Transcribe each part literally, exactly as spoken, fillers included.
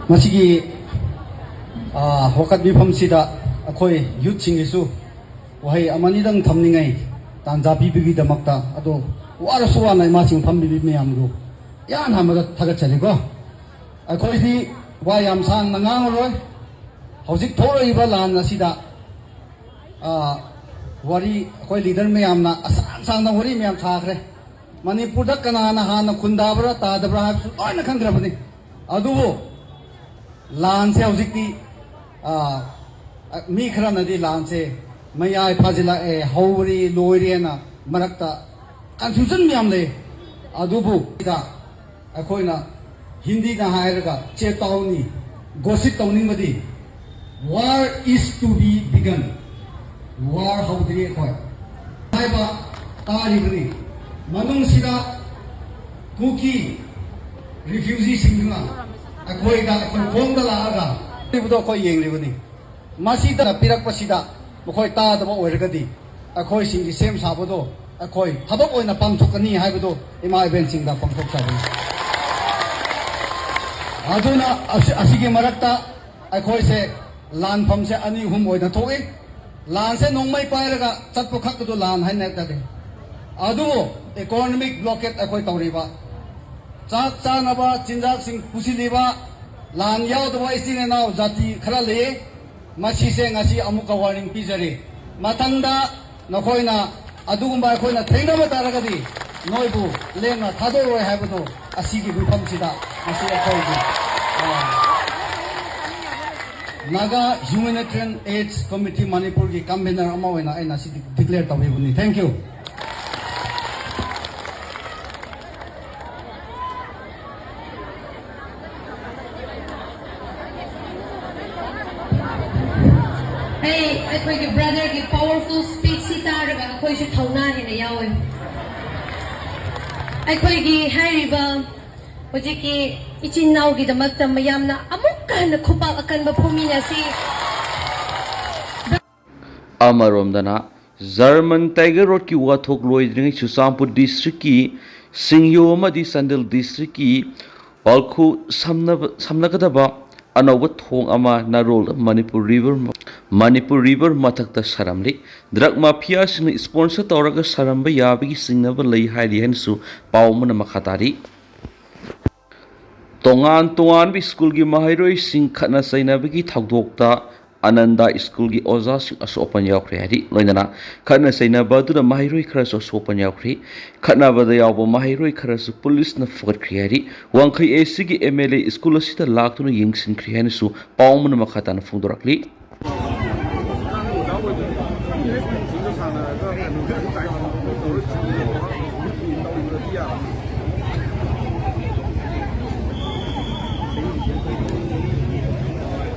ꯃꯁꯤꯒꯤ, ꯑ, ꯋꯥꯀꯠ ꯃꯤꯐꯝꯁꯤꯗ ꯑꯩꯈꯣꯏ ꯌꯨꯠꯁꯤꯡꯒꯤꯁꯨ ꯋꯥꯍꯩ ꯑꯃꯅꯤꯗꯪ ꯊꯝꯅꯤꯡꯉꯩ ꯇꯥꯟꯖꯥ ꯄꯤꯕꯒꯤꯗꯃꯛꯇ, ꯑꯗꯣ ꯋꯥꯔꯁꯨ ꯋꯥꯅ ꯏꯃꯥꯁꯤꯡ ꯐꯝꯕꯤꯕ ꯃꯌꯥꯝꯗꯨ ꯏꯍꯥꯟ ꯍꯥꯟꯕꯗ ꯊꯥꯒꯠꯆꯔꯤꯀꯣ꯫ ꯑꯩꯈꯣꯏꯗꯤ ꯋꯥ ꯌꯥꯝ ꯁꯥꯡꯅ ꯉꯥꯡꯉꯔꯣꯏ꯫ ꯍꯧꯖꯤꯛ ꯊꯣꯛꯂꯛꯏꯕ ꯂꯥꯟ ꯑꯁꯤꯗ, ꯑ, ꯋꯥꯔꯤ ꯑꯩꯈꯣꯏ ꯂꯤꯗꯔ ꯃꯌꯥꯝꯅ ꯑꯁꯥꯡ ꯁꯥꯡꯅ ꯋꯥꯔꯤ ꯃꯌꯥꯝ ꯁꯥꯈ꯭ꯔꯦ꯫ ꯃꯅꯤꯄꯨꯔꯗ ꯀꯅꯥꯅ ꯍꯥꯟꯅ ꯈꯨꯟꯗꯥꯕ꯭ꯔꯥ ꯇꯥꯗꯕ꯭ꯔꯥ ꯍꯥꯏꯕꯁꯨ ꯂꯣꯏꯅ ꯈꯪꯈ꯭ꯔꯕꯅꯤ꯫ ꯑꯗꯨꯕꯨ ꯂꯥꯟꯁꯦ ꯍꯧꯖꯤꯛꯇꯤ, ꯑ, ꯃꯤ ꯈꯔꯅꯗꯤ ꯂꯥꯟꯁꯦ ꯃꯌꯥꯏ ꯐꯥꯖꯤꯜꯂꯛꯑꯦ, ꯍꯧꯔꯦ, ꯂꯣꯏꯔꯦꯅ ꯃꯔꯛꯇ ꯀꯟꯐ꯭ꯌꯨꯖꯟ ꯃꯌꯥꯝ ꯂꯩ꯫ ꯑꯗꯨꯕꯨ ꯁꯤꯗ ꯑꯩꯈꯣꯏꯅ ꯍꯤꯟꯗꯤꯅ ꯍꯥꯏꯔꯒ ꯆꯦꯇꯥꯎꯅꯤ, ꯒꯣꯁꯤꯞ ꯇꯧꯅꯤꯡꯕꯗꯤ, "War is to be begun." War ꯍꯧꯗ꯭ꯔꯤ ꯑꯩꯈꯣꯏ ꯍꯥꯏꯕ ꯇꯥꯔꯤꯕꯅꯤ꯫ ꯃꯅꯨꯡꯁꯤꯗ ꯀꯨꯀꯤ ꯔꯤꯐ꯭ꯌꯨꯖꯤꯁꯤꯡꯗꯨꯅ ꯑꯩꯈꯣꯏꯗ, ꯑꯩꯈꯣꯏ ꯈꯣꯡꯗ ꯂꯥꯛꯑꯒ ꯂꯩꯕꯗꯣ ꯑꯩꯈꯣꯏ ꯌꯦꯡꯂꯤꯕꯅꯤ꯫ ꯃꯁꯤꯗ ꯄꯤꯔꯛꯄꯁꯤꯗ ꯃꯈꯣꯏ ꯇꯥꯗꯕ ꯑꯣꯏꯔꯒꯗꯤ ꯑꯩꯈꯣꯏꯁꯤꯡꯒꯤ ꯁꯦꯝ ꯁꯥꯕꯗꯣ ꯑꯩꯈꯣꯏ ꯊꯕꯛ ꯑꯣꯏꯅ ꯄꯥꯡꯊꯣꯛꯀꯅꯤ ꯍꯥꯏꯕꯗꯣ ꯏꯃꯥ ꯏꯕꯦꯟꯁꯤꯡꯗ ꯄꯥꯡꯊꯣꯛꯆꯕꯅꯤ꯫ ꯑꯗꯨꯅ ꯑꯁꯤ-, ꯑꯁꯤꯒꯤ ꯃꯔꯛꯇ ꯑꯩꯈꯣꯏꯁꯦ ꯂꯥꯟꯐꯝꯁꯦ ꯑꯅꯤ ꯑꯍꯨꯝ ꯑꯣꯏꯅ ꯊꯣꯛꯏ꯫ ꯂꯥꯟꯁꯦ ꯅꯣꯡꯃꯩ ꯄꯥꯏꯔꯒ ꯆꯠꯄ ꯈꯛꯇꯗꯨ ꯂꯥꯟ ꯍꯥꯏꯅ ꯅꯠꯇꯦ꯫ ꯑꯗꯨꯕꯨ ꯏꯀꯣꯅꯣꯃꯤꯛ ꯕ꯭ꯂꯣꯀꯦꯠ ꯑꯩꯈꯣꯏ ꯇꯧꯔꯤꯕ, ꯆꯥꯛ ꯆꯥꯅꯕ ꯆꯤꯟꯖꯥꯛꯁꯤꯡ ꯄꯨꯁꯤꯜꯂꯤꯕ, ꯂꯥꯟ ꯌꯥꯎꯗꯕ ꯏꯆꯤꯟ ꯏꯅꯥꯎ ꯖꯥꯇꯤ ꯈꯔ ꯂꯩꯌꯦ꯫ ꯃꯁꯤꯁꯦ ꯉꯁꯤ ꯑꯃꯨꯛꯀ ꯋꯥꯔꯅꯤꯡ ꯄꯤꯖꯔꯤ꯫ ꯃꯊꯪꯗ ꯅꯈꯣꯏꯅ ꯑꯗꯨꯒꯨꯝꯕ ꯑꯩꯈꯣꯏꯅ ꯊꯦꯡꯅꯕ ꯇꯥꯔꯒꯗꯤ ꯅꯣꯏꯕꯨ ꯂꯦꯝꯅ ꯊꯥꯗꯣꯛꯑꯣꯏ ꯍꯥꯏꯕꯗꯨ ꯑꯁꯤꯒꯤ ꯃꯤꯐꯝꯁꯤꯗ ꯉꯁꯤ ꯑꯩꯈꯣꯏꯒꯤ, ꯑ, Naga Humanitarian AIDS Committee ꯃꯅꯤꯄꯨꯔꯒꯤ ꯀꯟꯚꯦꯅꯔ ꯑꯃ ꯑꯣꯏꯅ ꯑꯩꯅ ꯁꯤꯗꯤ ꯗꯤꯀ꯭ꯂꯦꯌꯔ ꯇꯧꯔꯤꯕꯅꯤ꯫ Thank you. ꯑꯩ ꯑꯩꯈꯣꯏꯒꯤ ꯕ꯭ꯔꯗꯔꯒꯤ ꯄꯥꯋꯔꯐꯨꯜ ꯁ꯭ꯄꯤꯆꯁꯤ ꯇꯥꯔꯒ ꯑꯩꯈꯣꯏꯁꯨ ꯊꯧꯅꯥ ꯍꯦꯟꯅ ꯌꯥꯎꯋꯦ꯫ ꯑꯩꯈꯣꯏꯒꯤ ꯍꯥꯏꯔꯤꯕ ꯍꯧꯖꯤꯛꯀꯤ ꯏꯆꯤꯟ ꯏꯅꯥꯎꯒꯤꯗꯃꯛꯇ ꯃꯌꯥꯝꯅ ꯑꯃꯨꯛꯀ ꯍꯟꯅ ꯈꯨꯄꯥꯛ ꯑꯀꯟꯕ ꯐꯨꯃꯤꯟꯅꯁꯤ꯫ ꯑꯃꯔꯣꯝꯗꯅ ꯖꯔꯃꯟ ꯇꯥꯏꯒꯔ ꯔꯣꯗꯀꯤ ꯋꯥꯊꯣꯛ ꯂꯣꯏꯗ꯭ꯔꯤꯉꯩ ꯆꯨꯔꯆꯥꯟꯄꯨꯔ ꯗꯤꯁꯇ꯭ꯔꯤꯛꯀꯤ ꯁꯤꯡꯌꯣ ꯑꯃꯗꯤ ꯆꯥꯟꯗꯦꯜ ꯗꯤꯁꯇ꯭ꯔꯤꯛꯀꯤ ꯄꯥꯜꯈꯨ ꯁꯝꯅꯕ-, ꯁꯝꯅꯒꯗꯕ ꯑꯅꯧꯕ ꯊꯣꯡ ꯑꯃ ꯅꯥꯔꯣꯜꯗ ꯃꯅꯤꯄꯨꯔ ꯔꯤꯚꯔ, ꯃꯅꯤꯄꯨꯔ ꯔꯤꯚꯔ ꯃꯊꯛꯇ ꯁꯥꯔꯝꯂꯤ꯫ ꯗ꯭ꯔꯒ ꯃꯥꯐꯤꯌꯥꯁꯤꯡꯅ ꯏꯁꯄꯣꯟꯁꯔ ꯇꯧꯔꯒ ꯁꯥꯔꯝꯕ ꯌꯥꯕꯒꯤ ꯆꯤꯡꯅꯕ ꯂꯩ ꯍꯥꯏꯔꯤ ꯍꯥꯏꯅꯁꯨ ꯄꯥꯎ ꯑꯃꯅ ꯃꯈꯥ ꯇꯥꯔꯤ꯫ ꯇꯣꯉꯥꯟ ꯇꯣꯉꯥꯟꯕ ꯁ꯭ꯀꯨꯜꯒꯤ ꯃꯍꯩꯔꯣꯏꯁꯤꯡ ꯈꯠꯅ ꯆꯩꯅꯕꯒꯤ ꯊꯧꯗꯣꯛꯇ ꯑꯅꯟꯗ ꯁ꯭ꯀꯨꯜꯒꯤ ꯑꯣꯖꯥꯁꯤꯡ ꯑꯁꯣꯛ ꯑꯄꯟ ꯌꯥꯎꯈ꯭ꯔꯦ ꯍꯥꯏꯔꯤ꯫ ꯂꯣꯏꯅꯅ ꯈꯠꯅ ꯆꯩꯅꯕ ꯑꯗꯨꯗ ꯃꯍꯩꯔꯣꯏ ꯈꯔꯁꯨ ꯑꯁꯣꯛ ꯑꯄꯟ ꯌꯥꯎꯈ꯭ꯔꯦ꯫ ꯈꯠꯅꯕꯗ ꯌꯥꯎꯕ ꯃꯍꯩꯔꯣꯏ ꯈꯔꯁꯨ ꯄꯨꯂꯤꯁꯅ ꯐꯒꯠꯈ꯭ꯔꯦ ꯍꯥꯏꯔꯤ꯫ ꯋꯥꯡꯈꯩ ꯑꯦ ꯁꯤꯒꯤ ꯑꯦꯝ ꯑꯦꯜ ꯑꯦ ꯁ꯭ꯀꯨꯜ ꯑꯁꯤꯗ ꯂꯥꯛꯇꯨꯅ ꯌꯦꯡꯁꯤꯟꯈ꯭ꯔꯦ ꯍꯥꯏꯅꯁꯨ ꯄꯥꯎ ꯑꯃꯅ ꯃꯈꯥ ꯇꯥꯅ ꯐꯣꯡꯗꯣꯔꯛꯂꯤ꯫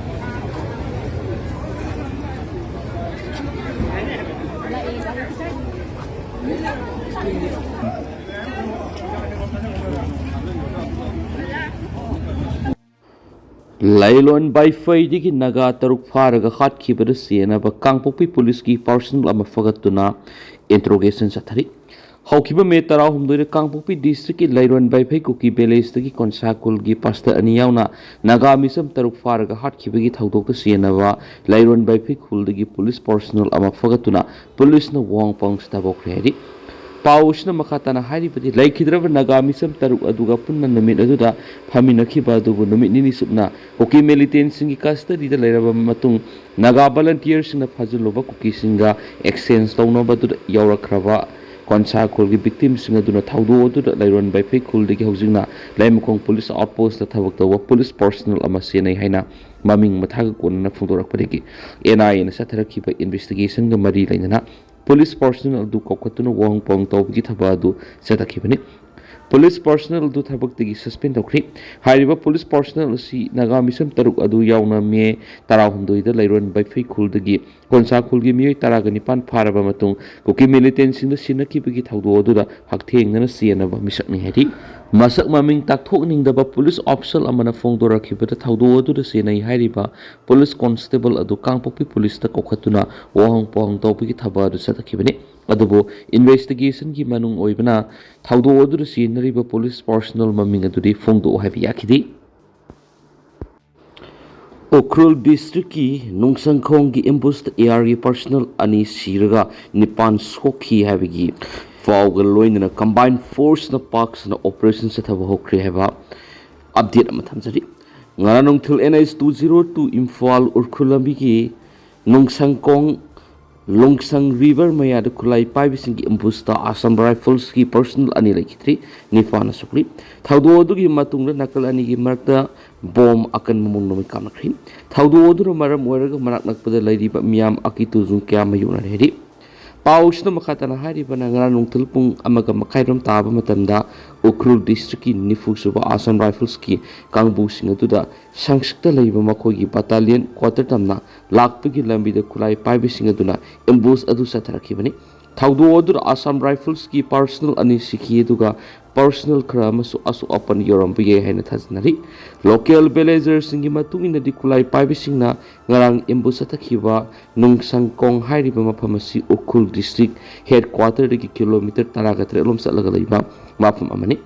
ꯂꯥꯏꯂꯣꯟ ꯕꯥꯏꯐꯩꯗꯒꯤ ꯅꯥꯒꯥ ꯇꯔꯨꯛ ꯐꯥꯔꯒ ꯍꯥꯠꯈꯤꯕꯗ ꯆꯦꯟꯅꯕ ꯀꯥꯡꯄꯣꯛꯄꯤ ꯄꯨꯂꯤꯁꯀꯤ ꯄꯥꯔꯁꯣꯅꯦꯜ ꯑꯃ ꯐꯒꯠꯇꯨꯅ ꯏꯟꯇ꯭ꯔꯣꯒꯦꯁꯟ ꯆꯠꯊꯔꯤ꯫ ꯍꯧꯈꯤꯕ ꯃꯦ ꯇꯔꯥꯍꯨꯝꯗꯣꯏꯗ ꯀꯥꯡꯄꯣꯛꯄꯤ ꯗꯤꯁꯇ꯭ꯔꯤꯛꯀꯤ ꯂꯩꯔꯣꯟ ꯕꯥꯏꯐꯩ ꯀꯨꯀꯤ ꯚꯤꯂꯦꯖꯇꯒꯤ ꯀꯣꯟꯁꯥ ꯈꯨꯜꯒꯤ ꯄꯥꯁꯇꯔ ꯑꯅꯤ ꯌꯥꯎꯅ ꯅꯥꯒꯥ ꯃꯤꯆꯝ ꯇꯔꯨꯛ ꯐꯥꯔꯒ ꯍꯥꯠꯈꯤꯕꯒꯤ ꯊꯧꯗꯣꯛꯇ ꯆꯦꯟꯅꯕ ꯂꯩꯔꯣꯟ ꯕꯥꯏꯐꯩ ꯈꯨꯜꯗꯒꯤ ꯄꯨꯂꯤꯁ ꯄꯥꯔꯁꯣꯅꯦꯜ ꯑꯃ ꯐꯒꯠꯇꯨꯅ ꯄꯨꯂꯤꯁꯅ ꯋꯥꯍꯣꯡ ꯄꯥꯎꯍꯣꯡ ꯊꯥꯗꯣꯛꯈ꯭ꯔꯦ ꯍꯥꯏꯔꯤ꯫ ꯄꯥꯎ ꯑꯁꯤꯅ ꯃꯈꯥ ꯇꯥꯅ ꯍꯥꯏꯔꯤꯕꯗꯤ, ꯂꯩꯈꯤꯗ꯭ꯔꯕ ꯅꯥꯒꯥ ꯃꯤꯆꯝ ꯇꯔꯨꯛ ꯑꯗꯨꯒ ꯄꯨꯟꯅ ꯅꯨꯃꯤꯠ ꯑꯗꯨꯗ ꯐꯝꯃꯤꯟꯅꯈꯤꯕ ꯑꯗꯨꯕꯨ ꯅꯨꯃꯤꯠ ꯅꯤꯅꯤ ꯆꯨꯞꯅ ꯀꯨꯀꯤ ꯃꯤꯂꯤꯇꯦꯟꯁꯤꯡꯒꯤ ꯀꯁꯇꯗꯤꯗ ꯂꯩꯔꯕ ꯃꯇꯨꯡ ꯅꯥꯒꯥ ꯚꯂꯟꯇꯤꯌꯔꯁꯤꯡꯅ ꯐꯥꯖꯤꯜꯂꯨꯕ ꯀꯨꯀꯤꯁꯤꯡꯒ ꯑꯦꯛꯁꯆꯦꯟꯖ ꯇꯧꯅꯕꯗꯨꯗ ꯌꯥꯎꯔꯛꯈ꯭ꯔꯕ ꯀꯣꯟꯁꯥ ꯈꯨꯜꯒꯤ ꯚꯤꯛꯇꯤꯝꯁꯤꯡ ꯑꯗꯨꯅ ꯊꯧꯗꯣꯛ ꯑꯗꯨꯗ ꯂꯩꯔꯣꯟ ꯕꯥꯏꯐꯩ ꯈꯨꯜꯗꯒꯤ ꯍꯧꯖꯤꯛꯅ ꯂꯩꯃꯈꯣꯡ ꯄꯨꯂꯤꯁ ꯑꯥꯎꯠꯄꯣꯁꯇ ꯊꯕꯛ ꯇꯧꯕ ꯄꯨꯂꯤꯁ ꯄꯥꯔꯁꯣꯅꯦꯜ ꯑꯃ ꯆꯦꯟꯅꯩ ꯍꯥꯏꯅ ꯃꯃꯤꯡ ꯃꯊꯥꯒ ꯀꯣꯟꯅꯅ ꯐꯣꯡꯗꯣꯔꯛꯄꯗꯒꯤ ꯑꯦꯟ ꯑꯥꯏ ꯑꯦꯅ ꯆꯠꯊꯔꯛꯈꯤꯕ ꯏꯟꯚꯦꯁꯇꯤꯒꯦꯁꯟꯒ ꯃꯔꯤ ꯂꯩꯅꯅ ꯄꯨꯂꯤꯁ ꯄꯥꯔꯁꯣꯅꯦꯜ ꯑꯗꯨ ꯀꯧꯈꯠꯇꯨꯅ ꯋꯥꯍꯪ ꯄꯥꯎꯍꯪ ꯇꯧꯕꯒꯤ ꯊꯕꯛ ꯑꯗꯨ ꯆꯠꯊꯈꯤꯕꯅꯤ꯫ ꯄꯨꯂꯤꯁ ꯄꯥꯔꯁꯣꯅꯦꯜ ꯑꯗꯨ ꯊꯕꯛꯇꯒꯤ ꯁꯁꯄꯦꯟ ꯇꯧꯈ꯭ꯔꯤ꯫ ꯍꯥꯏꯔꯤꯕ ꯄꯨꯂꯤꯁ ꯄꯥꯔꯁꯣꯅꯦꯜ ꯑꯁꯤ ꯅꯥꯒꯥ ꯃꯤꯆꯝ ꯇꯔꯨꯛ ꯑꯗꯨ ꯌꯥꯎꯅ ꯃꯦ ꯇꯔꯥꯍꯨꯝꯗꯣꯏꯗ ꯂꯩꯔꯣꯟ ꯕꯥꯏꯐꯩ ꯈꯨꯜꯗꯒꯤ ꯀꯣꯟꯁꯥ ꯈꯨꯜꯒꯤ ꯃꯤꯑꯣꯏ ꯇꯔꯥꯒ ꯅꯤꯄꯥꯟ ꯐꯥꯔꯕ ꯃꯇꯨꯡ ꯀꯨꯀꯤ ꯃꯤꯂꯤꯇꯦꯟꯁꯤꯡꯗ ꯁꯤꯟꯅꯈꯤꯕꯒꯤ ꯊꯧꯗꯣꯛ ꯑꯗꯨꯗ ꯍꯛꯊꯦꯡꯅꯅ ꯆꯦꯟꯅꯕ ꯃꯤꯁꯛꯅꯤ ꯍꯥꯏꯔꯤ꯫ ꯃꯁꯛ ꯃꯃꯤꯡ ꯇꯥꯛꯊꯣꯛꯅꯤꯡꯗꯕ ꯄꯨꯂꯤꯁ ꯑꯣꯐꯤꯁꯔ ꯑꯃꯅ ꯐꯣꯡꯗꯣꯔꯛꯈꯤꯕꯗ ꯊꯧꯗꯣꯛ ꯑꯗꯨꯗ ꯆꯦꯟꯅꯩ ꯍꯥꯏꯔꯤꯕ ꯄꯨꯂꯤꯁ ꯀꯣꯟꯁꯇꯦꯕꯜ ꯑꯗꯨ ꯀꯥꯡꯄꯣꯛꯄꯤ ꯄꯨꯂꯤꯁꯇ ꯀꯧꯈꯠꯇꯨꯅ ꯋꯥꯍꯪ ꯄꯥꯎꯍꯪ ꯇꯧꯕꯒꯤ ꯊꯕꯛ ꯑꯗꯨ ꯆꯠꯊꯈꯤꯕꯅꯤ꯫ ꯑꯗꯨꯕꯨ ꯏꯟꯚꯦꯁꯇꯤꯒꯦꯁꯟꯒꯤ ꯃꯅꯨꯡ ꯑꯣꯏꯕꯅ ꯊꯧꯗꯣꯛ ꯑꯗꯨꯗ ꯆꯦꯟꯅꯔꯤꯕ ꯄꯨꯂꯤꯁ ꯄꯥꯔꯁꯣꯅꯦꯜ ꯃꯃꯤꯡ ꯑꯗꯨꯗꯤ ꯐꯣꯡꯗꯣꯛꯎ ꯍꯥꯏꯕ ꯌꯥꯈꯤꯗꯦ꯫ ꯎꯈ꯭ꯔꯨꯜ ꯗꯤꯁꯇ꯭ꯔꯤꯛꯀꯤ ꯅꯨꯡꯁꯪꯈꯣꯡꯒꯤ ꯑꯦꯝꯕꯨꯁꯇ ꯑꯦ ꯑꯥꯔꯒꯤ ꯄꯥꯔꯁꯣꯅꯦꯜ ꯑꯅꯤ ꯁꯤꯔꯒ ꯅꯤꯄꯥꯟ ꯁꯣꯛꯈꯤ ꯍꯥꯏꯕꯒꯤ ꯄꯥꯎꯒ ꯂꯣꯏꯅꯅ ꯀꯝꯕꯥꯏꯟ ꯐꯣꯔꯁꯅ ꯄꯥꯛ ꯁꯟꯅ ꯑꯣꯄꯔꯦꯁꯟ ꯆꯠꯊꯕ ꯍꯧꯈ꯭ꯔꯦ ꯍꯥꯏꯕ ꯑꯞꯗꯦꯠ ꯑꯃ ꯊꯝꯖꯔꯤ꯫ ꯉꯔꯥꯡ ꯅꯨꯡꯊꯤꯜ N H two zero two Imphal Ukhrul ꯂꯝꯕꯤꯒꯤ ꯅꯨꯡꯁꯪꯈꯣꯡ ꯂꯣꯡꯁꯪ ꯔꯤꯚꯔ ꯃꯌꯥꯗ ꯈꯨꯠꯂꯥꯏ ꯄꯥꯏꯕꯁꯤꯡꯒꯤ ꯑꯦꯝꯕꯨꯁꯇ ꯑꯁꯥꯝ ꯔꯥꯏꯐꯜꯁꯀꯤ ꯄꯥꯔꯁꯣꯅꯦꯜ ꯑꯅꯤ ꯂꯩꯈꯤꯗ꯭ꯔꯤ, ꯅꯤꯄꯥꯅ ꯁꯣꯛꯂꯤ꯫ ꯊꯧꯗꯣꯛ ꯑꯗꯨꯒꯤ ꯃꯇꯨꯡꯗ ꯅꯥꯀꯜ ꯑꯅꯤꯒꯤ ꯃꯔꯛꯇ ꯕꯣꯝ ꯑꯀꯟꯕ ꯃꯑꯣꯡꯗ ꯅꯣꯡꯃꯩ ꯀꯥꯞꯅꯈ꯭ꯔꯤ꯫ ꯊꯧꯗꯣꯛ ꯑꯗꯨꯅ ꯃꯔꯝ ꯑꯣꯏꯔꯒ ꯃꯅꯥꯛ ꯅꯛꯄꯗ ꯂꯩꯔꯤꯕ ꯃꯤꯌꯥꯝ ꯑꯀꯤ ꯇꯨꯖꯨꯡ ꯀꯌꯥ ꯃꯥꯌꯣꯛꯅꯔꯦ ꯍꯥꯏꯔꯤ꯫ ꯄꯥꯎꯁꯤꯅ ꯃꯈꯥ ꯇꯥꯅ ꯍꯥꯏꯔꯤꯕꯅ ꯉꯔꯥꯡ ꯅꯨꯡꯊꯤꯜ ꯄꯨꯡ ꯑꯃꯒ ꯃꯈꯥꯏꯔꯣꯝ ꯇꯥꯕ ꯃꯇꯝꯗ ꯎꯈ꯭ꯔꯨꯜ ꯗꯤꯁꯇ꯭ꯔꯤꯛꯀꯤ ꯅꯤꯐꯨ ꯁꯨꯕ ꯑꯁꯥꯝ ꯔꯥꯏꯐꯜꯁꯀꯤ ꯀꯥꯡꯕꯨꯁꯤꯡ ꯑꯗꯨꯗ ꯁꯪꯁꯤꯛꯇ ꯂꯩꯕ ꯃꯈꯣꯏꯒꯤ ꯕꯠꯇꯥꯂꯤꯌꯟ ꯀ꯭ꯋꯥꯇꯔ ꯇꯝꯅ ꯂꯥꯛꯄꯒꯤ ꯂꯝꯕꯤꯗ ꯈꯨꯠꯂꯥꯏ ꯄꯥꯏꯕꯁꯤꯡ ꯑꯗꯨꯅ ꯑꯦꯝꯕꯨꯁ ꯑꯗꯨ ꯆꯠꯊꯔꯛꯈꯤꯕꯅꯤ꯫ ꯊꯧꯗꯣꯛ ꯑꯗꯨꯗ ꯑꯁꯥꯝ ꯔꯥꯏꯐꯜꯁꯀꯤ ꯄꯥꯔꯁꯣꯅꯦꯜ ꯑꯅꯤ ꯁꯤꯈꯤ, ꯑꯗꯨꯒ ꯄꯥꯔꯁꯣꯅꯦꯜ ꯈꯔ ꯑꯃꯁꯨ ꯑꯁꯣꯛ ꯑꯄꯟ ꯌꯥꯎꯔꯝꯕ ꯌꯥꯏ ꯍꯥꯏꯅ ꯊꯥꯖꯅꯔꯤ꯫ ꯂꯣꯀꯦꯜ ꯚꯤꯂꯦꯖꯔꯁꯤꯡꯒꯤ ꯃꯇꯨꯡ ꯏꯟꯅꯗꯤ ꯈꯨꯠꯂꯥꯏ ꯄꯥꯏꯕꯁꯤꯡꯅ ꯉꯔꯥꯡ ꯑꯦꯝꯕꯨꯁ ꯆꯠꯊꯈꯤꯕ ꯅꯨꯡꯁꯪꯀꯣꯡ ꯍꯥꯏꯔꯤꯕ ꯃꯐꯝ ꯑꯁꯤ ꯎꯈ꯭ꯔꯨꯜ ꯗꯤꯁꯇ꯭ꯔꯤꯛ ꯍꯦꯗ ꯀ꯭ꯋꯥꯇꯔꯗꯒꯤ ꯀꯤꯂꯣꯃꯤꯇꯔ ꯇꯔꯥꯒ ꯇꯔꯦꯠ ꯂꯣꯝ ꯆꯠꯂꯒ ꯂꯩꯕ ꯃꯐꯝ ꯑꯃꯅꯤ꯫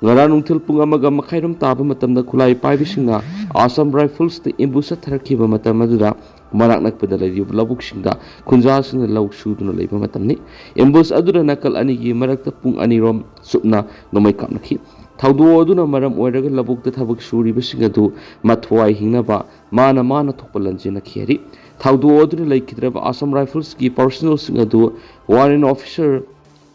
ꯉꯔꯥꯡ ꯅꯨꯡꯊꯤꯜ ꯄꯨꯡ ꯑꯃꯒ ꯃꯈꯥꯏꯔꯣꯝ ꯇꯥꯕ ꯃꯇꯝꯗ ꯈꯨꯠꯂꯥꯏ ꯄꯥꯏꯕꯁꯤꯡꯅ ꯑꯁꯥꯝ ꯔꯥꯏꯐꯜꯁꯇ ꯑꯦꯝꯕꯨꯁ ꯆꯠꯊꯔꯛꯈꯤꯕ ꯃꯇꯝ ꯑꯗꯨꯗ ꯃꯅꯥꯛ ꯅꯛꯄꯗ ꯂꯩꯔꯤꯕ ꯂꯧꯕꯨꯛꯁꯤꯡꯗ ꯈꯨꯟꯖꯥꯁꯤꯡꯅ ꯂꯧ ꯁꯨꯗꯨꯅ ꯂꯩꯕ ꯃꯇꯝꯅꯤ꯫ ꯑꯦꯝꯕꯨꯁ ꯑꯗꯨꯗ ꯅꯥꯀꯜ ꯑꯅꯤꯒꯤ ꯃꯔꯛꯇ ꯄꯨꯡ ꯑꯅꯤꯔꯣꯝ ꯆꯨꯞꯅ ꯅꯣꯡꯃꯩ ꯀꯥꯞꯅꯈꯤ꯫ ꯊꯧꯗꯣꯛ ꯑꯗꯨꯅ ꯃꯔꯝ ꯑꯣꯏꯔꯒ ꯂꯧꯕꯨꯛꯇ ꯊꯕꯛ ꯁꯨꯔꯤꯕꯁꯤꯡ ꯑꯗꯨ ꯃꯊ꯭ꯋꯥꯏ ꯍꯤꯡꯅꯕ ꯃꯥꯅ ꯃꯥꯅ ꯊꯣꯛꯄ ꯂꯟꯖꯦꯟꯅꯈꯤ ꯍꯥꯏꯔꯤ꯫ ꯊꯧꯗꯣꯛ ꯑꯗꯨꯅ ꯂꯩꯈꯤꯗ꯭ꯔꯕ ꯑꯁꯥꯝ ꯔꯥꯏꯐꯜꯁꯀꯤ ꯄꯥꯔꯁꯣꯅꯦꯜꯁꯤꯡ ꯑꯗꯨ ꯋꯥꯔꯦꯟ ꯑꯣꯐꯤꯁꯔ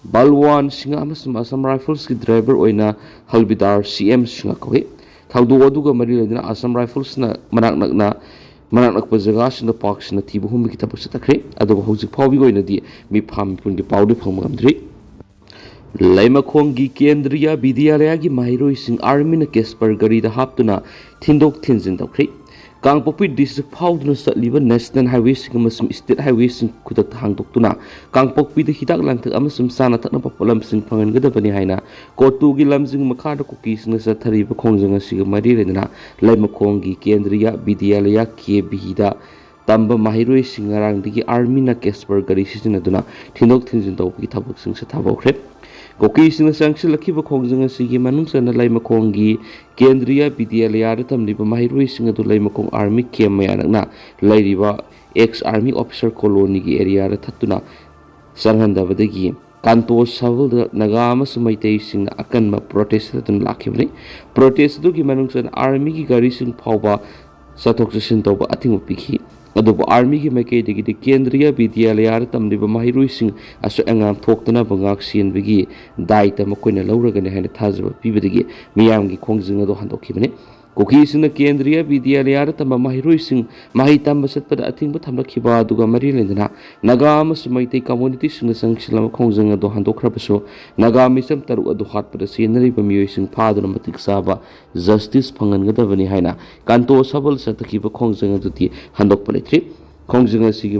ꯕꯜꯋꯥꯟ ꯁꯤꯡꯍ ꯑꯃꯁꯨꯡ ꯑꯁꯥꯝ ꯔꯥꯏꯐꯜꯁꯀꯤ ꯗ꯭ꯔꯥꯏꯚꯔ ꯑꯣꯏꯅ ꯍꯜꯕꯤꯗꯥꯔ ꯁꯤ ꯑꯦꯝ ꯁꯤꯡꯍ ꯀꯧꯏ꯫ ꯊꯧꯗꯣꯛ ꯑꯗꯨꯒ ꯃꯔꯤ ꯂꯩꯅꯅ ꯑꯁꯥꯝ ꯔꯥꯏꯐꯜꯁꯅ ꯃꯅꯥꯛ ꯅꯛꯅ, ꯃꯅꯥꯛ ꯅꯛꯄ ꯖꯒꯥꯁꯤꯡꯗ ꯄꯥꯛ ꯁꯟꯅ ꯊꯤꯕ ꯍꯨꯝꯕꯒꯤ ꯊꯕꯛ ꯆꯠꯊꯈ꯭ꯔꯦ꯫ ꯑꯗꯨꯕꯨ ꯍꯧꯖꯤꯛ ꯐꯥꯎꯕꯒꯤ ꯑꯣꯏꯅꯗꯤ ꯃꯤꯐꯥ ꯃꯤꯄꯨꯟꯒꯤ ꯄꯥꯎꯗꯤ ꯐꯪꯕ ꯉꯝꯗ꯭ꯔꯤ꯫ ꯂꯩꯃꯈꯣꯡꯒꯤ ꯀꯦꯟꯗ꯭ꯔꯤꯌꯥ ꯕꯤꯗ꯭ꯌꯥꯂꯌꯥꯒꯤ ꯃꯍꯩꯔꯣꯏꯁꯤꯡ ꯑꯥꯔꯃꯤꯅ ꯀꯦꯁꯄꯔ ꯒꯥꯔꯤꯗ ꯍꯥꯞꯇꯨꯅ ꯊꯤꯟꯗꯣꯛ ꯊꯤꯟꯖꯤꯟ ꯇꯧꯈ꯭ꯔꯦ꯫ ꯀꯥꯡꯄꯣꯛꯄꯤ ꯗꯤꯁꯇ꯭ꯔꯤꯛ ꯐꯥꯎꯗꯨꯅ ꯆꯠꯂꯤꯕ ꯅꯦꯁꯅꯦꯜ ꯍꯥꯏꯋꯦꯁꯤꯡ ꯑꯃꯁꯨꯡ ꯁ꯭ꯇꯦꯠ ꯍꯥꯏꯋꯦꯁꯤꯡ ꯈꯨꯗꯛꯇ ꯍꯥꯡꯗꯣꯛꯇꯨꯅ ꯀꯥꯡꯄꯣꯛꯄꯤꯗ ꯍꯤꯗꯥꯛ ꯂꯥꯡꯊꯛ ꯑꯃꯁꯨꯡ ꯆꯥꯅ ꯊꯛꯅꯕ ꯄꯣꯠꯂꯝꯁꯤꯡ ꯐꯪꯍꯟꯒꯗꯕꯅꯤ ꯍꯥꯏꯅ ꯀꯣꯔꯇꯨꯒꯤ ꯂꯝꯖꯤꯡ ꯃꯈꯥꯗ ꯀꯨꯀꯤꯁꯤꯡꯅ ꯆꯠꯊꯔꯤꯕ ꯈꯣꯡꯖꯪ ꯑꯁꯤꯒ ꯃꯔꯤ ꯂꯩꯅꯅ ꯂꯩꯃꯈꯣꯡꯒꯤ ꯀꯦꯟꯗ꯭ꯔꯤꯌꯥ ꯕꯤꯗ꯭ꯌꯥꯂꯌꯥ ꯀꯦ ꯕꯤꯗ ꯇꯝꯕ ꯃꯍꯩꯔꯣꯏꯁꯤꯡ ꯉꯔꯥꯡꯗꯒꯤ ꯑꯥꯔꯃꯤꯅ ꯀꯦꯁꯄꯔ ꯒꯥꯔꯤ ꯁꯤꯖꯤꯟꯅꯗꯨꯅ ꯊꯤꯟꯗꯣꯛ ꯊꯤꯟꯖꯤꯟ ꯇꯧꯕꯒꯤ ꯊꯕꯛꯁꯤꯡ ꯁꯠꯊꯕ ꯍꯧꯈ꯭ꯔꯦ꯫ ꯀꯨꯀꯤꯁꯤꯡꯅ ꯆꯪꯁꯤꯜꯂꯛꯈꯤꯕ ꯈꯣꯡꯖꯪ ꯑꯁꯤꯒꯤ ꯃꯅꯨꯡ ꯆꯟꯅ ꯂꯩꯃꯈꯣꯡꯒꯤ ꯀꯦꯟꯗ꯭ꯔꯤꯌꯥ ꯕꯤꯗ꯭ꯌꯥꯂꯌꯥꯗ ꯇꯝꯂꯤꯕ ꯃꯍꯩꯔꯣꯏꯁꯤꯡ ꯑꯗꯨ ꯂꯩꯃꯈꯣꯡ ꯑꯥꯔꯃꯤ ꯀꯦꯝ ꯃꯌꯥ ꯅꯛꯅ ꯂꯩꯔꯤꯕ ꯑꯦꯛꯁ ꯑꯥꯔꯃꯤ ꯑꯣꯐꯤꯁꯔ ꯀꯣꯂꯣꯅꯤꯒꯤ ꯑꯦꯔꯤꯌꯥꯗ ꯊꯠꯇꯨꯅ ꯆꯪꯍꯟꯗꯕꯗꯒꯤ ꯀꯥꯟꯇꯣ ꯁꯕꯜꯗ ꯅꯥꯒꯥ ꯑꯃꯁꯨꯡ ꯃꯩꯇꯩꯁꯤꯡꯅ ꯑꯀꯟꯕ ꯄ꯭ꯔꯣꯇꯦꯁ ꯆꯠꯊꯗꯨꯅ ꯂꯥꯛꯈꯤꯕꯅꯤ꯫ ꯄ꯭ꯔꯣꯇꯦꯁ ꯑꯗꯨꯒꯤ ꯃꯅꯨꯡ ꯆꯟꯅ ꯑꯥꯔꯃꯤꯒꯤ ꯒꯥꯔꯤꯁꯤꯡ ꯐꯥꯎꯕ ꯆꯠꯊꯣꯛ ꯆꯠꯁꯤꯟ ꯇꯧꯕ ꯑꯊꯤꯡꯕ ꯄꯤꯈꯤ꯫ ꯑꯗꯨꯕꯨ ꯑꯥꯔꯃꯤꯒꯤ ꯃꯥꯏꯀꯩꯗꯒꯤꯗꯤ ꯀꯦꯟꯗ꯭ꯔꯤꯌꯥ ꯕꯤꯗ꯭ꯌꯥꯂꯌꯥꯗ ꯇꯝꯂꯤꯕ ꯃꯍꯩꯔꯣꯏꯁꯤꯡ ꯑꯁꯣꯏ ꯑꯉꯥꯝ ꯊꯣꯛꯇꯅꯕ ꯉꯥꯛ ꯁꯦꯟꯕꯒꯤ ꯗꯥꯏꯇ ꯃꯈꯣꯏꯅ ꯂꯧꯔꯒꯅꯤ ꯍꯥꯏꯅ ꯊꯥꯖꯕ ꯄꯤꯕꯗꯒꯤ ꯃꯤꯌꯥꯝꯒꯤ ꯈꯣꯡꯖꯪ ꯑꯗꯨ ꯍꯟꯗꯣꯛꯈꯤꯕꯅꯤ꯫ ꯀꯨꯀꯤꯁꯤꯡꯅ ꯀꯦꯟꯗ꯭ꯔꯤꯌꯥ ꯕꯤꯗ꯭ꯌꯥꯂꯌꯥꯗ ꯇꯝꯕ ꯃꯍꯩꯔꯣꯏꯁꯤꯡ ꯃꯍꯩ ꯇꯝꯕ ꯆꯠꯄꯗ ꯑꯊꯤꯡꯕ ꯊꯝꯂꯛꯈꯤꯕ ꯑꯗꯨꯒ ꯃꯔꯤ ꯂꯩꯅꯅ ꯅꯥꯒꯥ ꯑꯃꯁꯨꯡ ꯃꯩꯇꯩ ꯀꯝꯃꯨꯅꯤꯇꯤꯁꯤꯡꯅ ꯆꯪꯁꯤꯜꯂꯕ ꯈꯣꯡꯖꯪ ꯑꯗꯨ ꯍꯟꯗꯣꯛꯈ꯭ꯔꯕꯁꯨ, ꯅꯥꯒꯥ ꯃꯤꯆꯝ ꯇꯔꯨꯛ ꯑꯗꯨ ꯍꯥꯠꯄꯗ ꯆꯦꯟꯅꯔꯤꯕ ꯃꯤꯑꯣꯏꯁꯤꯡ ꯐꯥꯗꯨꯅ ꯃꯇꯤꯛ ꯆꯥꯕ ꯖꯁꯇꯤꯁ ꯐꯪꯍꯟꯒꯗꯕꯅꯤ ꯍꯥꯏꯅ ꯀꯥꯟꯇꯣ ꯁꯕꯜ ꯆꯠꯊꯈꯤꯕ ꯈꯣꯡꯖꯪ ꯑꯗꯨꯗꯤ ꯍꯟꯗꯣꯛꯄ ꯂꯩꯇ꯭ꯔꯤ꯫ ꯈꯣꯡꯖꯪ ꯑꯁꯤꯒꯤ